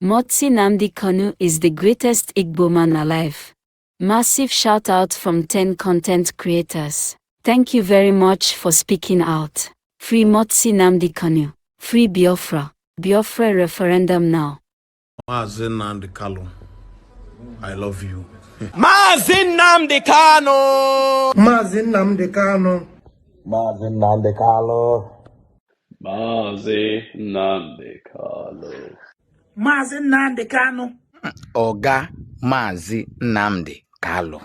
Mazi Nnamdi Kanu is the greatest Igbo man alive. Massive shout out from 10 content creators. Thank you very much for speaking out. Free Mazi Nnamdi Kanu. Free Biafra. Biafra referendum now. Mazi Nnamdi Kanu, I love you. Mazi Nnamdi Kanu. Mazi Nnamdi Kanu. Mazi Nnamdi Kanu. Mazi Nnamdi Kanu. Mazi Nnamdi Kanu. Oga Mazi Nnamdi Kanu.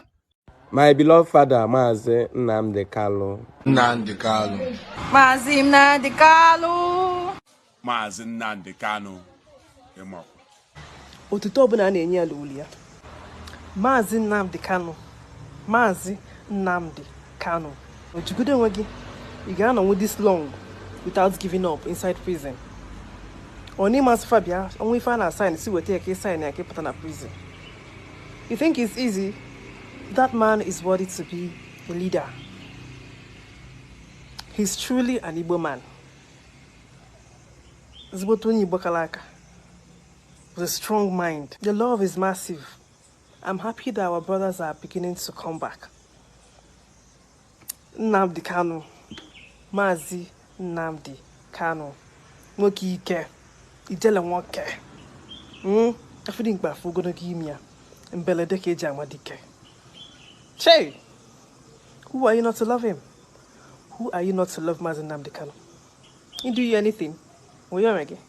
My beloved father, Mazi Nnamdi Kanu. Nnamdi Kanu. Mazi Nnamdi Kanu. Mazi Nnamdi Kanu. Otuto ọbụla na-enye ya n'olu ya. Mazi Nnamdi Kanu. Mazi Nnamdi Kanu. Ojugudo onwe gị, ị ga-anọnwu this long without giving up inside prison. Only Master Fabia, only find a sign, see what take a sign and keep it in a prison. You think it's easy? That man is worthy to be a leader. He's truly an Igbo man. Zbotoni Bokalaka. With a strong mind. The love is massive. I'm happy that our brothers are beginning to come back. Nnamdi Kanu. Mazi Nnamdi Kanu. Nwoke ike. Ijele nwoke. I think about for gonna give me a Beledeke Jamadike. Che! Who are you not to love him? Who are you not to love Mazi Nnamdi Kanu? He do you anything? Will you make it?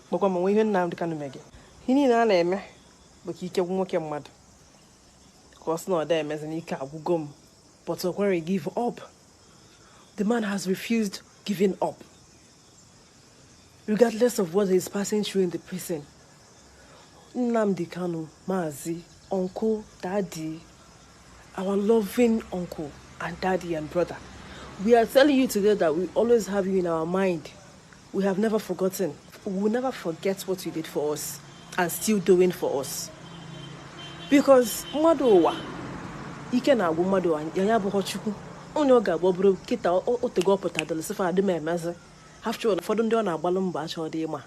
But come on, we hear Nnamdi Kanu make it. He need an name, but he can work him mad. Cause no them as an ika gum. But so when he give up, the man has refused giving up. Regardless of what he's passing through in the prison. Nnamdi Kanu, Mazi, uncle, daddy, our loving uncle and daddy and brother. We are telling you today that we always have you in our mind. We have never forgotten. We will never forget what you did for us and still doing for us. Because Madowa, Ike na agwụ mmadụ anya bụ Chukwu. Onye ọ ga-agba bụrụ kịta otego ọpụtadịrị sịfa adị m emeze. After all, ụfọdụ ndị ọ na-agbalụ mbọ achọ dị ịma.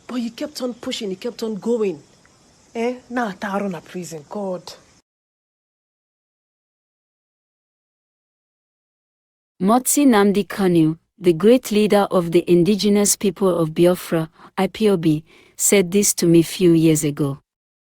But you kept on pushing, you kept on going. Na-ata arụ na prison. God. Mazi Nnamdi Kanu, the great leader of the indigenous people of Biafra, IPOB, said this to me few years ago.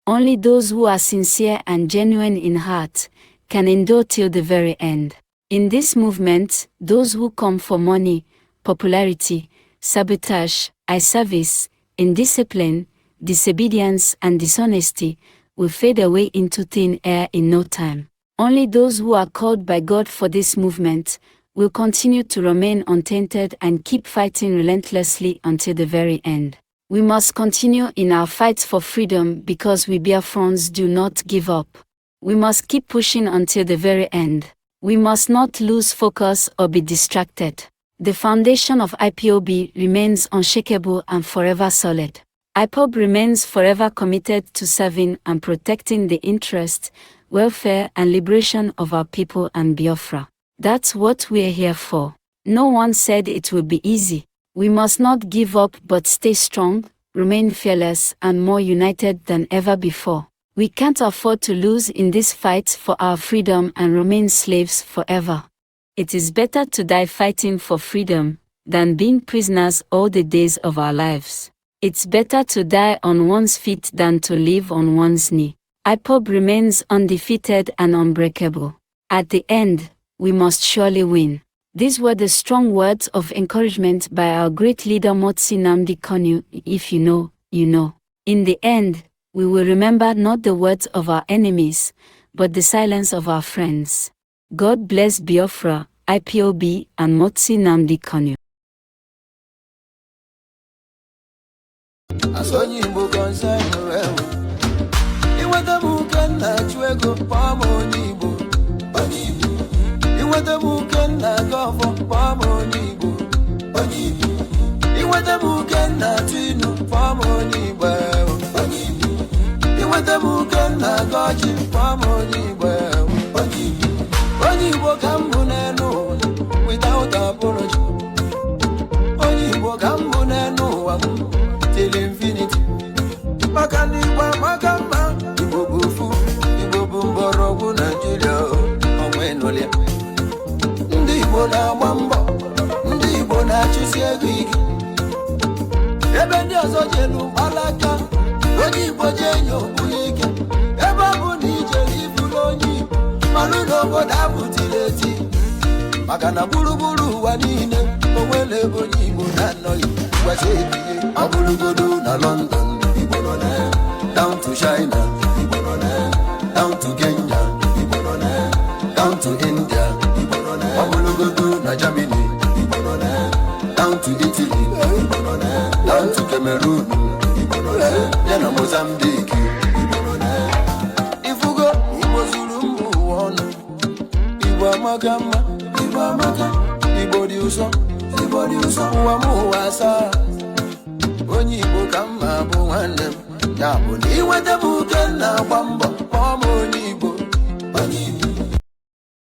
Only those who are sincere and genuine in heart can endure till the very end. In this movement, those who come for money, popularity, sabotage, eye service, indiscipline, disobedience and dishonesty will fade away into thin air in no time. Only those who are called by God for this movement will continue to remain untainted and keep fighting relentlessly until the very end. We must continue in our fights for freedom because we Biafrans do not give up. We must keep pushing until the very end. We must not lose focus or be distracted. The foundation of IPOB remains unshakable and forever solid. IPOB remains forever committed to serving and protecting the interest, welfare and liberation of our people and Biafra. That's what we're here for. No one said it will be easy. We must not give up but stay strong, remain fearless and more united than ever before. We can't afford to lose in this fight for our freedom and remain slaves forever. It is better to die fighting for freedom than being prisoners all the days of our lives. It's better to die on one's feet than to live on one's knee. IPOB remains undefeated and unbreakable. At the end, we must surely win. These were the strong words of encouragement by our great leader Mazi Nnamdi Kanu. If you know, you know. In the end, we will remember not the words of our enemies, but the silence of our friends. God bless Biafra, IPOB, and Mazi Nnamdi Kanu. Iwete buken na gofo pamo nibo onibu Iwete buken na tinu pamo nibo onibu Iwete buken na goji pamo nibo onibu Onibo kambunenu without apology Onibo kambunenu till infinity ebe ndị ọzọ jelu mkpalaka onye Igbo ji enyo bulike ebe ọ bụ na ijere iburu onye Igbo malụ n'obodo abụtiri eti maka na gburugburu ụwa niile o nwere ebe onye Igbo na-anọghị gwazi etinye ọ bụrụgodo na London Igbo nọ na down to China Igbo nọ na down to Kenya Igbo nọ na down to India Igbo nọ na ọ bụrụgodo na Germany Igbo nọ na down to Italy Igbo nọ na down to Cameroon Igbo nọ na ya na Mozambique Igbo nọ na ifugo Igbo zuru mba ụwa ọnụ Igbo amaka mma Igbo amaka Igbo dị ụsọ ụwa m ụwa asaa onye Igbo ka mma bụ nwanne m ya bụ na inweta m uke na-agba mbọ